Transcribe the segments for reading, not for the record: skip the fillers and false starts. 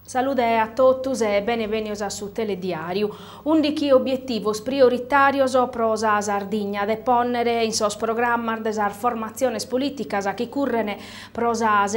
Salude a totus e bene benios a su Telediàriu. Ùndichi obietivos prioritàrios pro sa Sardigna de pònnere in sos programmas de sas formatziones polìticas chi curren pro sas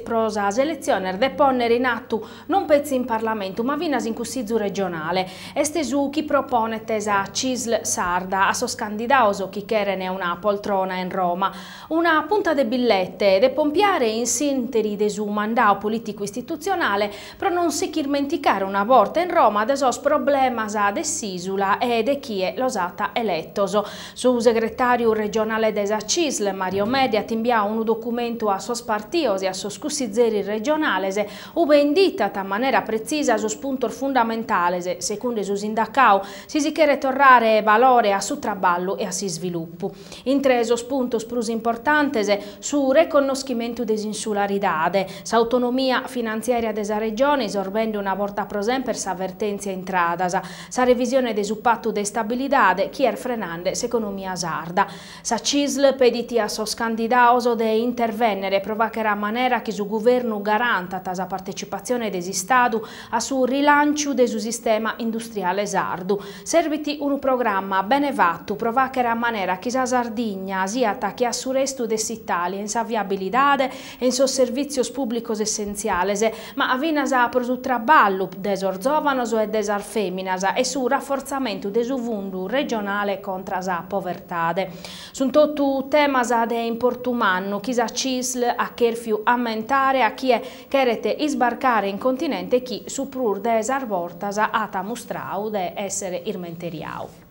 pro sas eletziones de pònnere in atu non petzi in Parlamentu ma finas in Cussizu regionale. Est su chi proponet sa Cisl sarda a sos candidados chi cheren una poltrona in Roma. Una punta de billete de pompiare in s'ìnteri de su mandadu polìticu-istitutzionale pro non si ch'irmenticare una borta in Roma de sos problemas de s'ìsula e de chie los at eletos. Su segretàriu regionale de sa Cisl, Mario Medde, at imbiadu unu documentu a sos partidos e a sos cussizeris regionales ube inditat a manera pretzisa sos puntos fundamentales, segundu su sindacadu, si si cheret torrare balore a su traballu e a s'isvilupu. Intre sos puntos prus importantes, su reconnoschimentu de s'insularidade, s'autonomia finantziària de sa Regione isorbende una borta pro semper sa vertèntzia intradas, sa revisione de su patu de istabilidade chi est frenende s'economia sarda. Sa Cisl pedit a sos candidados de intervènnere pro fàghere a manera chi su Guvernu garantat sa partecipatzione de s'Istadu a su rilànciu de su sistema industriale sardu. Serbit unu programma bene fatu pro fàghere a manera chi sa Sardigna siat che a su restu de s'Itàlia in sa viabilidade e in sos servìtzios pùblicos essentziales, ma finas pro su traballu de sos zòvanos e de sas fèminas e su rafortzamentu de su fundu regionale contra sa povertade. Sunt totu temas de importu mannu chi sa Cisl at chèrfiu ammentare a chie Cheret isbarcare in continente chi su prus de sas bortas at mustradu de èssere ismenteriadu.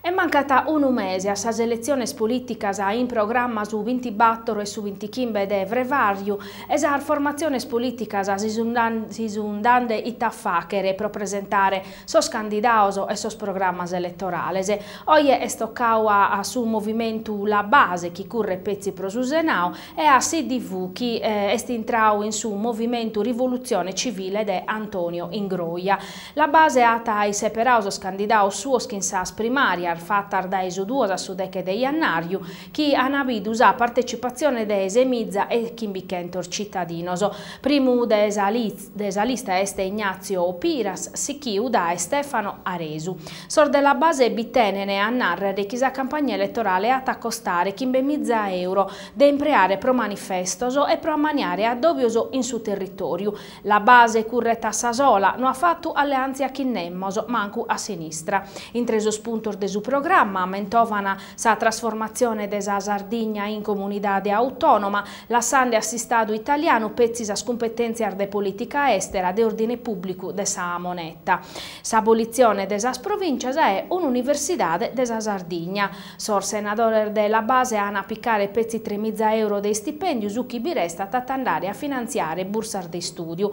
E mancat unu mese a sas eletziones polìticas in programma su bintibator e su bintichimbe de frevàrgiu e sas formatziones polìticas si sunt dande ite a fàghere pro presentare sos candidados e sos programmas eletorales. Oje est tocadu a su movimentu La Base chi curret petzi pro su Senadu e a s'IDV chi est intradu in su movimentu Rivolutzione Civile de Antonio Ingroia. La Base at isseperadu sos candidados suos chin sas primàrias fatas dae su duos a su deche de jannàriu chi an bidu sa partecipatzione de semiza e chimbichentos citadinos. Primu de sa de sa lista est Ignazio Piras, sichiu dae Stefano Aresu. Sos de La Base bi tenen a nàrrere chi sa campagna eletorale at a costare chimbemiza euro de impreare pro manifestos e pro ammaniare addòbios in su territòriu. La Base curret a sa sola, no at fatu alleàntzia chin nemos, mancu a sinistra. Intre sos puntos de su programma mentovan sa trasformatzione de sa Sardigna in comunidade autònoma, lassende a s'Istadu italianu petzi sas cumpetèntzias de polìtica èstera, de òrdine pùblicu de sa moneta. S'abolitzione de sas provìntzias e un'universidade de sa Sardigna. Sos senadores de La Base an a picare petzi tremiza euro de istipèndiu, su chi bi restat at a andare a finantziare bursas de istùdiu.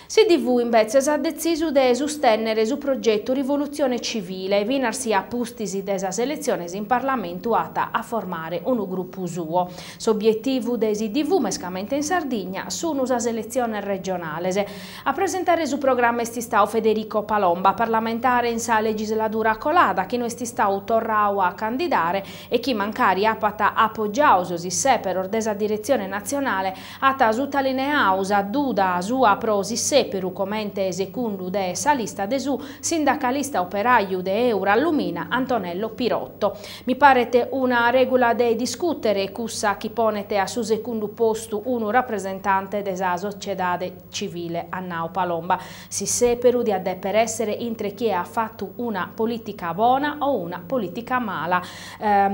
S'IDV imbetzes at detzisu de sustènnere su progetu Rivolutzione Civile, finas si a pustis de sas eletziones in Parlamentu at a formare unu grupu suo. S'obietivu de s'IDV, mescamente in Sardigna, sunt sas eletziones regionales. A presentare su programma est istadu Federico Palomba, parlamentare in sa legisladura colada, chi no est istadu torradu a candidare e chi mancari apat apogiadu sos issèperos de sa diretzione natzionale At sutalineadu sa duda sua pro s'issèperu comente segundu de sa lista de su sindacalista operaju de Eurallumina Antonello Pirotto. Mi paret una règula de discùtere cussa chi ponet a su segundu postu unu rapresentante de sa sotziedade civile, at nadu Palomba. S'issèperu diat dèpere èssere intre chie at fatu una polìtica bona o una polìtica mala.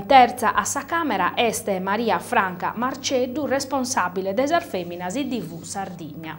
Tertza a sa Càmera est Maria Franca Marceddu, responsàbile de sas fèminas IDV Sardigna.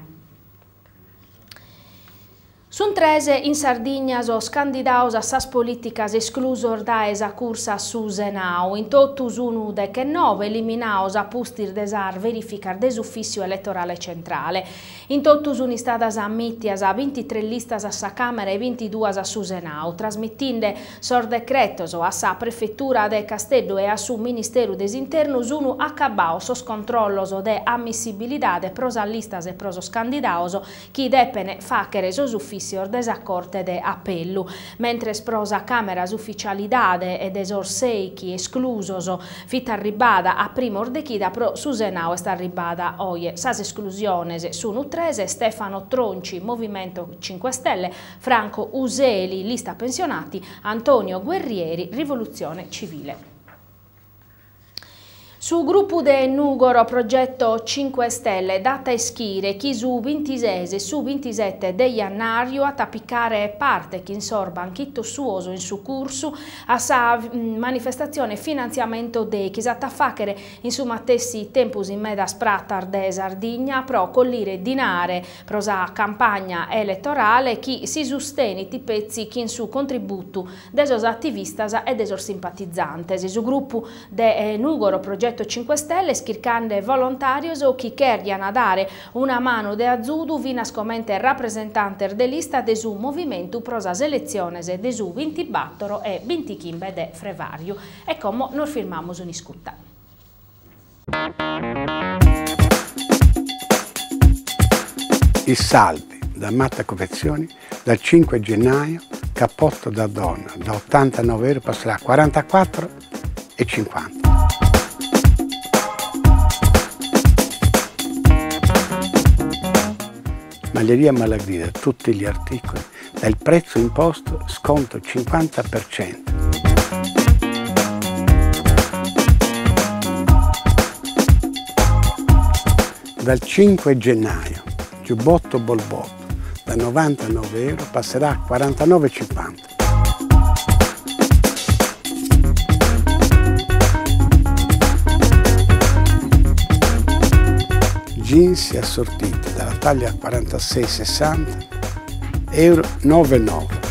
Sunt tres in Sardigna sos candidados a sas polìticas esclusos dae sa cursa a su Senadu. In totu sunt dechenoe eliminados a pustis de sas verìficas de s'Ufìssiu Eletorale Centrale. In totu sunt istadas ammìtias bintitres listas a sa Càmera e bintiduas a su Senadu, trasmitinde sos decretos a sa Prefetura de Casteddu e a su Ministeru de s'Internu sunt acabados sos controllos de ammissibilidade pro sas listas e pro sos candidados chi depent fàghere sos ufìssios. ufìssios de sa Corte de Apellu, mentres pro sa Càmera s'uficialidade de sos sèichi esclusos fit arribbada a primos de chida, pro su Senau est arribbada oje. Sas esclusiones sunu tres, Stefano Tronci, Movimento Cinque Stelle, Franco Useli, Lista Pensionati, Antonio Guerrieri, Rivoluzione Civile. Su grupu de Nùgoro Progetto Cinque Stelle dat a ischire chi su bintises e su bintisete de jannàriu at a picare parte chin sos banchitos suos in su cursu a sa manifestatzione Finantziamento Day chi s'at a fàghere in su matessi tempus in medas pratas de Sardigna pro collire dinare pro sa campagna eletorale chi si sustenit petzi chin su contributu de sos ativistas e de sos simpatizantes. Su grupu de Nùgoro Progetto Cinque Stelle est chircande volontàrios chi chèrgiant dare una manu de azudu finas comente rapresentantes de lista de su movimentu pro sas eletziones de su bintibattoro e bintichimbe de frevàriu. E como nos firmamus un'iscuta. I saldi da Matta Confezioni dal 5 gennaio cappotto da donna da 89 euro passerà a 44,50. Maglieria Malagrida, tutti gli articoli dal prezzo imposto sconto 50%. Dal 5 gennaio, giubbotto Bolbotto da 99 euro passerà a 49,50. Jeans assortiti dalla taglia 46-60 euro 9,9.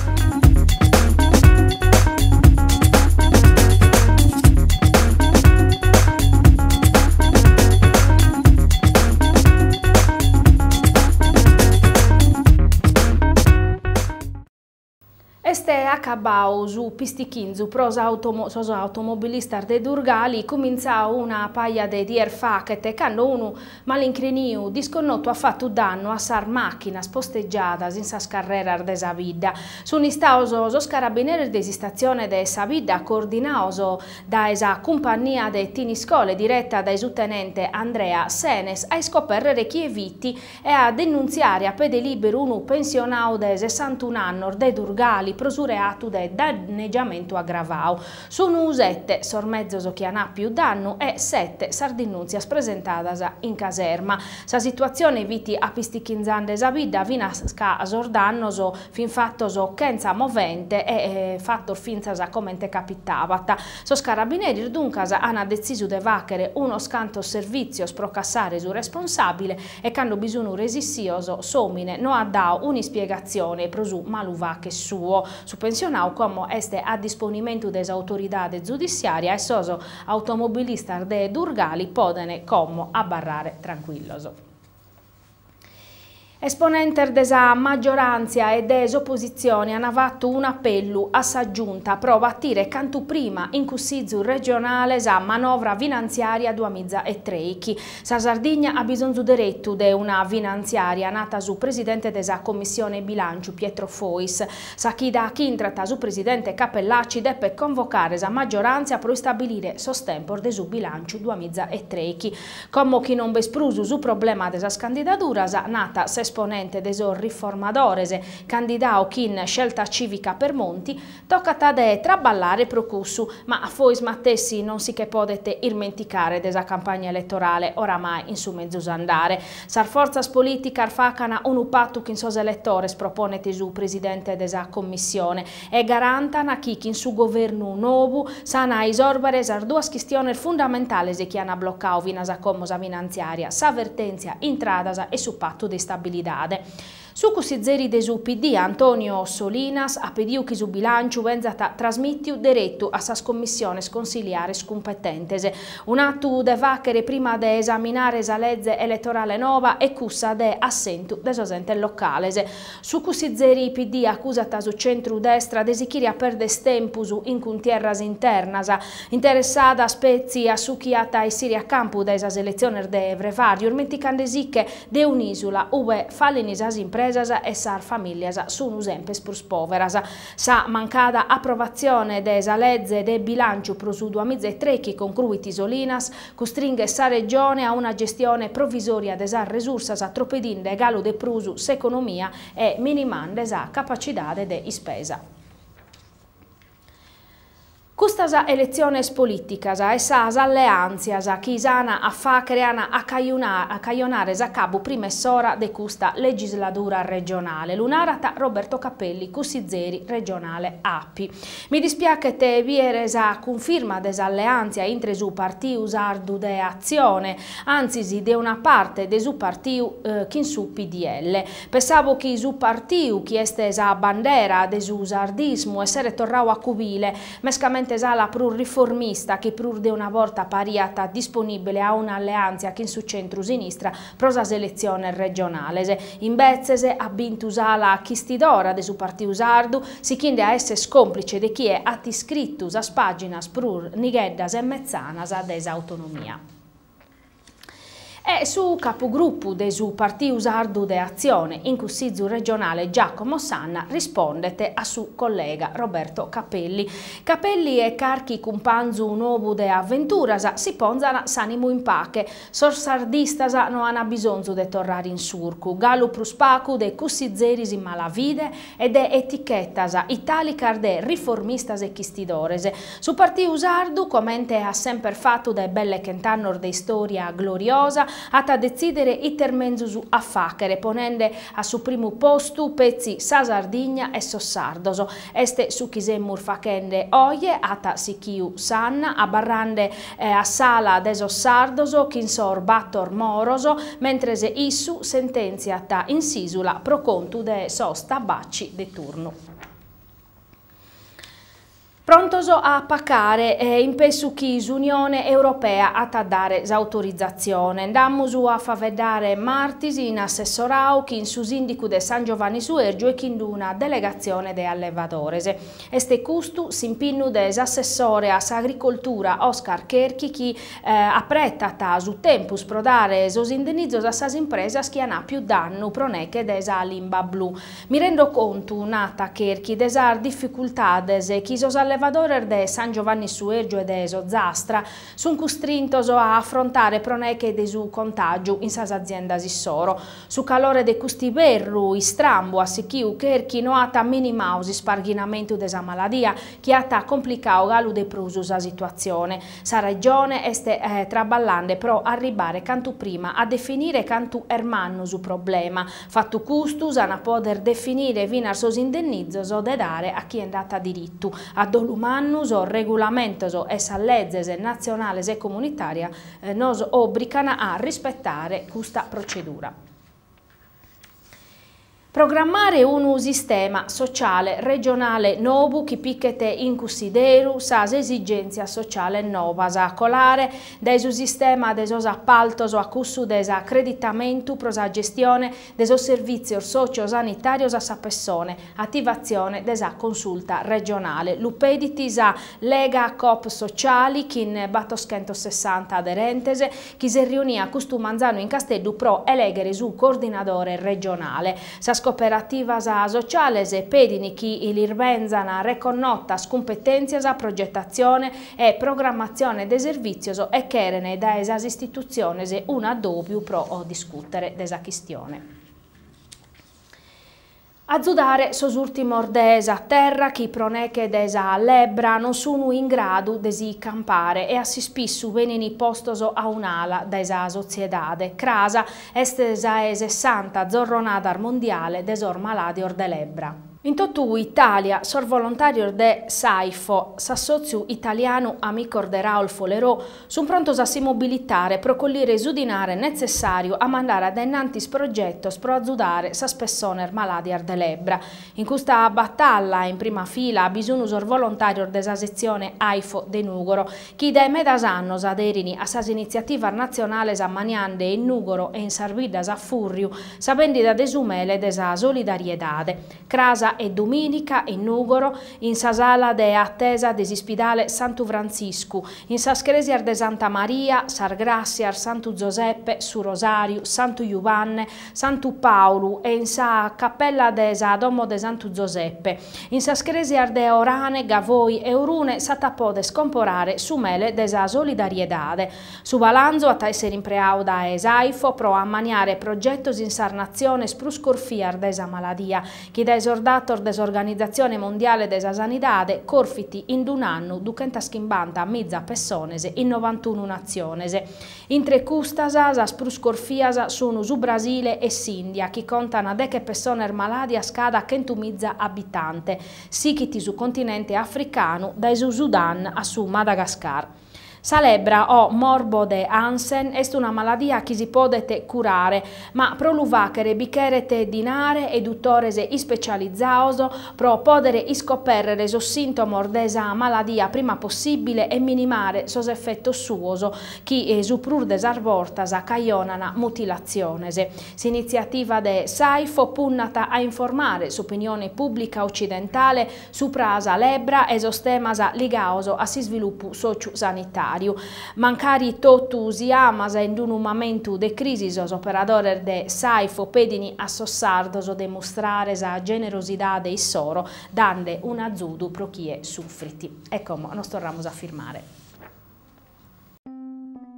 Est acabau su pistichinzu pro sos automobilistas de Durgali, cumintzau una paja de dies fachet, cando unu malincriniu disconnotu at fatu dannu a sas màchinas postegiadas in sas carreras de sa bidda. Sunt istados sos carabineris de s'istatzione de sa bidda, coordinados dae sa cumpannia de Thiniscole direta dae su tenente Andrea Senes, a iscopèrrere chie fit e a denuntziare a pede lìberu unu pensionadu de sessantun'annos de Durgali pro su reatu de dannegiamentu agravadu. Sunu sete sos mezos chi an àpiu dannu e sete sas denùntzias presentadas in caserma. Sa situatzione fit apistichinzande sa bidda finas ca sos dannos fin fatos chentza movente e fatos fintzas comente capitabat. Sos carabineris duncas an detzisu de fàghere unos cantos servìtzios pro cassare su responsàbile e cando bi sun resissios s'òmine no at dadu un'ispiegatzione pro su maluvàghere suo. Su pensionadu como est a disponimentu de s'autoridade zudissiària e sos automobilistas de Durgali poden como abarrare trancuillos. Esponentes de sa maggioràntzia e de s'opositzione ant fatu un'apellu a sa Giunta pro batire cantu prima in Cussizu regionale sa manovra finantziària duamiza e trèichi. Sa Sardigna at bisonzu deretu de una finantziària, nat su presidente de sa Commissione Bilànciu Pietro Fois. Sa chida ch'intrat su presidente Cappellacci depet convocare sa maggioràntzia pro istabilire sos tempos de su bilànciu duamiza e trèichi. Como chi non b'est prus su problema de sas candidaduras, nat s'esponente de sos riformadores, candidadu chin Scelta Civica per Monti, tocat de traballare pro cussu, ma Fois matessi non si che podet irmenticare de sa campagna elettorale oramai in su mezus andare. Sas fortzas polìticas facan unu patu chin sos eletores, proponet su presidente de sa Commissione, e garantan chi chin su governu nobu s'an a isòrbere sas duas chistiones fundamentales chi an blocadu finas a como sa finantziària, sa vertèntzia intradas e su patu de istabilidade. Su cussizeri de su PD, Antonio Solinas, at pediu chi su bilànciu benzat trasmìtiu deretu a sas commissiones consiliares cumpetentes. Un'atu de fàghere prima de esaminare sa leze eletorale noba e cussa de assentu de sos entes locales. Su cussizeri PD acusat su centru-destra de sichire a perder tempus in cuntierras internas, interessadas petzi a su chi at a essire a campu dae sas eletziones de frevàriu, ismenticandesiche de un'ìsula ue fallin sas impresas. impresas e sas famìllias sunu semper prus pòveras. Sa mancada aprovatzione de sa leze de bilànciu pro su duamiza e trechi, concruit Solinas, custringhet sa Regione a una gestione provisòria de sas resursas tropedinde galu de prus s'economia e minimande sa capacidade de ispesa. Custas eletziones polìticas e sas alleàntzias chi s'an a fàghere an a cajonare s'acabu prima 'e s'ora de custa legisladura regionale. Lu narat Roberto Capelli, cussizeri regionale API. Mi dispiachet bìdere sa cunfirma de s'alleàntzia intre su Partiu Sardu de Atzione, antzis de una parte de su partiu chin su PDL. Pessabo chi su partiu, chi est sa bandera de su sardismu, esseret torradu a cubile, mescamente s'ala prus riformista chi prus de una borta pariat disponìbile a un'alleàntzia chin su centru-sinistra pro sas eletziones regionales. Imbetzes at bintu s'ala chistidora de su Partiu Sardu, sichinde a esser còmplice de chie at iscritu sas pàginas prus nigheddas e metzanas de s'autonomia. E su capugrupu de su Partiu Sardu de Atzione in Cussizu regionale Giacomo Sanna rispondet a su collega Roberto Capelli. Capelli e carchi cumpanzu nobu de aventuras si ponzan s'animu in pache. Sos sardistas no an bisonzu de torrare in surcu, galu prus pacu de cussizeris in malavide e de etichetas itàlicas de riformistas e chistidores. Su Partiu Sardu, comente at semper fatu dae belle chent'annos de istòria gloriosa, at a detzìdere ite est menzus a fàghere, ponende a su primu postu petzi sa Sardigna e sos sardos. Est su chi semus faghende oje, at sichiu Sanna, abarrande a s'ala de sos sardos chin sos bator moros, mentres issu sentèntziat in s'ìsula pro contu de sos tabacci de turnu. Prontos a pacare in pessu chi s'Unione Europea at a dare s'autorizatzione. Nd'amus a faeddare martis in assessorau chin su sìndicu de San Giovanni Suergiu e chin una delegatzione de allevadores. Est custu s'impinnu de s'assessore a s'agricoltura Oscar Cherchi chi apretat su tempus pro dare sos indennizos a sas impresas chi an àpiu dannu pro neche de sa limba blu. Mi rendo contu, nat Cherchi, de sas dificultades chi sos allevadores de San Giovanni Suergiu e de s'Ozastra sunt custrintos a afrontare pro neche de su contàgiu in sas aziendas issoro. Su calore de cust'iberru istrambu, at sichiu Cherchi, no at minimau s'isparghinamentu de sa maladia, chi at complicau galu de prus sa situatzione. Sa Regione est traballande pro arribare cantu prima a definire cantu est mannu su problema. Fatu custu, s'an a poder definire finas sos indennizos de dare a chie nd'at diritu. A dolu mannu, sos regulamentos e sas lezes natzionales e comunitàrias nos òbrican a rispetare custa procedura. Programmare unu sistema sociale regionale nobu chi pichet in cussideru sas esigèntzias sociales nobas, colare dae su sistema de sos apaltos a cussu de s'acreditamentu pro sa gestione de sos servìtzios socio-sanitàrios a sa pessone, Ativatzione de sa Consulta regionale. Lu pedit sa Lega Coop Sociali chin batoschentosessanta aderentes chi s'est riunia custu manzanu in Casteddu pro elèghere su coordinadore regionale. Sas cooperativas sociales pedin chi lis benzan reconnotas cumpetèntzias, progetatzione e programmatzione de servìtzios e cheren dae sas istitutziones un'addòbiu pro discùtere de sa chistione. Azudare sos ùrtimos de sa terra chi pro neche de sa lebra non sunu in gradu de si campare e a s'ispissu benin postos a un'ala dae sa sotziedade. Cras est sa 'e sessanta zorronadas mondiale de sos malàdios de lebra. In totu Itàlia sos volontàrios de s'AIFO, s'assòtziu italianu Amicos de Raul Folerò, sunt prontos a si mobilitare pro collire su dinare netzessàriu a mandare a dae innantis progetos pro azudare sas pessones malàdias de lebra. In custa batalla, in prima fila, bi sunt sos volontàrios de sa setzione AIFO de Nùgoro, chi dae medas annos aderin a sas initziativas natzionales ammaniande in Nùgoro e in sas biddas a fùrriu sa bèndida de su mele de sa solidariedade. Cras Cras e Dumìnica in Nùgoro, in sa sala de atesa de s'ispidale Santu Frantziscu, in sas crèsias de Santa Maria, Sas Gràssias, Santu Zoseppe, su Rosàriu, Santu Jubanne, Santu Pàulu e in sa capella de sa domo de Santu Zoseppe. In sas crèsias de Orane, Gavoi e Orune s'at a poder comporare su mele de sa solidariedade. Su balanzu at a èssere impreadu dae s'AIFO pro ammaniare progetos in sas natziones prus corfias dae sa maladia, chi dae sos datos de s'Organizatzione Mondiale de sa Sanidade corfit in un'annu duchentaschimbanта miza pessones in novantunu natziones. Intre custas, sas prus corfias sun su Brasile e s'Ìndia, chi contan deche pessones malàdias cada chentumiza abitante. Sighit su continente africanu, dae su Sudan a su Madagascar. Sa lebbra o morbo de Hansen est una maladia chi si podet curare, ma pro lu fàghere bi cheret dinare e dutores ispecializados pro pòdere iscopèrrere sos sìntomos de sa maladia prima possìbile e minimare sos efetos suos chi su prus de sas bortas cajonan mutilatziones. S'initziativa de s'AIFO punnat a informare s'opinione pùblica ocidentale Supra sa lebbra e sos temas ligados a s'isvilupu sòciu-sanitàriu. Mancari totu siamas in unu mamentu de crisi sos operadores de s'AIFO pedin a sos sardos de mustrare sa generosidade issoro dande un'azudu pro chie sufrit. E como nos torramus a firmare.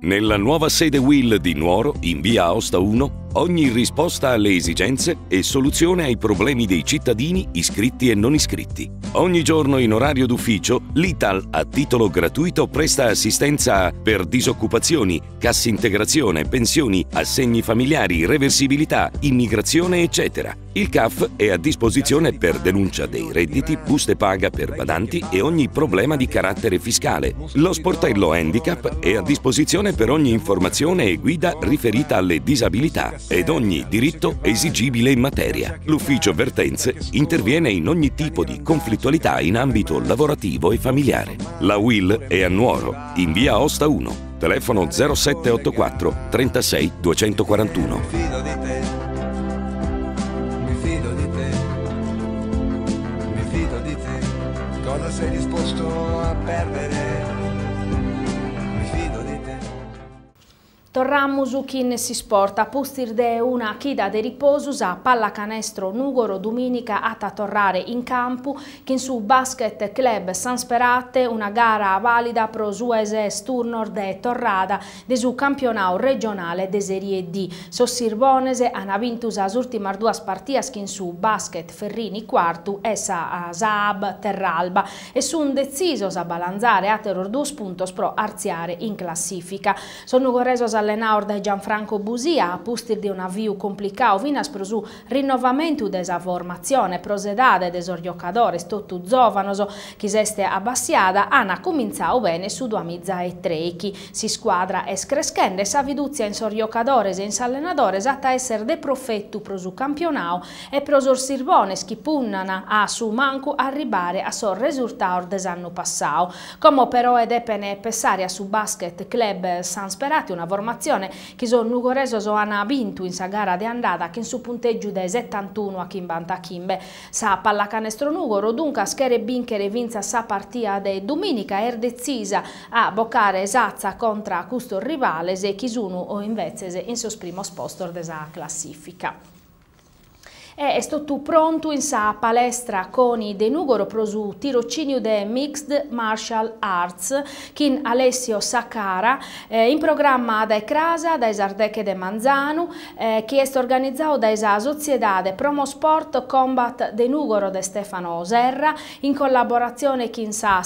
Nella nuova sede Will di Nuoro, in via Aosta 1, ogni risposta alle esigenze e soluzione ai problemi dei cittadini iscritti e non iscritti. Ogni giorno in orario d'ufficio, l'Ital a titolo gratuito presta assistenza per disoccupazioni, cassa integrazione, pensioni, assegni familiari, reversibilità, immigrazione, eccetera. Il CAF è a disposizione per denuncia dei redditi, buste paga per badanti e ogni problema di carattere fiscale. Lo sportello Handicap è a disposizione per ogni informazione e guida riferita alle disabilità ed ogni diritto esigibile in materia. L'ufficio vertenze interviene in ogni tipo di conflittualità in ambito lavorativo e familiare. La WIL è a Nuoro, in via Aosta 1, telefono 0784 36 241. Mi fido di te, mi fido di te, cosa sei disposto a perdere? Mi fido di te. Torramus chin s'isport. A pustis de una chida de riposu sa Pallacanestro Nùgoro dumìnica at a torrare in campu chin su Basket Club San Sperate una gara vàlida pro su 'e ses turnos de torrada de su campionadu regionale de Serie D. Sos Sirbones ant bintu sas ùrtimas duas partias chin su Basket Ferrini Cuartu e sa Saab Terralba e sunt detzisos a balanzare àteros duos puntos pro artziare in classìfica. Sos nugoresos allenados dae Gianfranco Busia, a pustis de un'aviu complicadu finas pro su rinnovamentu de sa formatzione pro s'edade de sos giocadores totu zòvanos chi s'est abbassiada, ant cumintzadu bene su duamiza e trèichi. S'iscuadra est creschende e sa fidùtzia in sos giocadores e in s'allenadore at a èssere de profetu pro su campionadu e pro sos Sirbones chi punnan a su mancu a arribare a sos resurtados de s'annu passadu. Como però depen pessare a su Basket Club San Sperate, una formatzione chi sos nugoresos ant bintu in sa gara de andada chin su puntègiu de 71-55. Sa Pallacanestro Nùgoro duncas cheret bìnchere fintzas sa partia de dumìnica e est detzisa a bocare s'atza contra custos rivales chi sun invetzes in sos primos postos de sa classìfica. E est totu prontu in sa palestra Coni de Nùgoro pro su tirocìniu de Mixed Martial Arts chin Alessio Sacara in programma dae cras dae sas deche de manzanu chi est organizadu dae sa Sotziedade Promosport Combat de Nùgoro de Stefano Serra in collaboratzione chin sa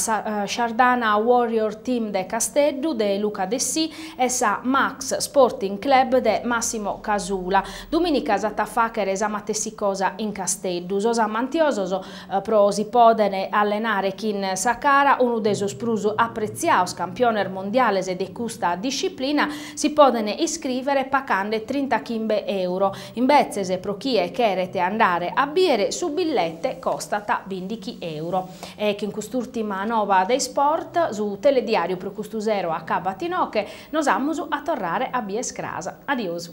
Shardana Warrior Team de Casteddu de Luca Dessì e sa Max Sporting Club de Massimo Casula. Dumìnica s'at a fàghere sa matessi cosa in Casteddu. Sos amantiosos pro si pòdere allenare chin Sacara, unu de sos prus apretziados campiones mondiales de custa disciplina, si poden iscrìvere pagande 35 euro. Imbetzes, pro chie cheret andare a bìere, su billete costat 15 euro. E chin cust'ùrtima nova de isport, su telediàriu pro custu sero acabat inoche, nos amus a torrare a bier cras. Adiosu.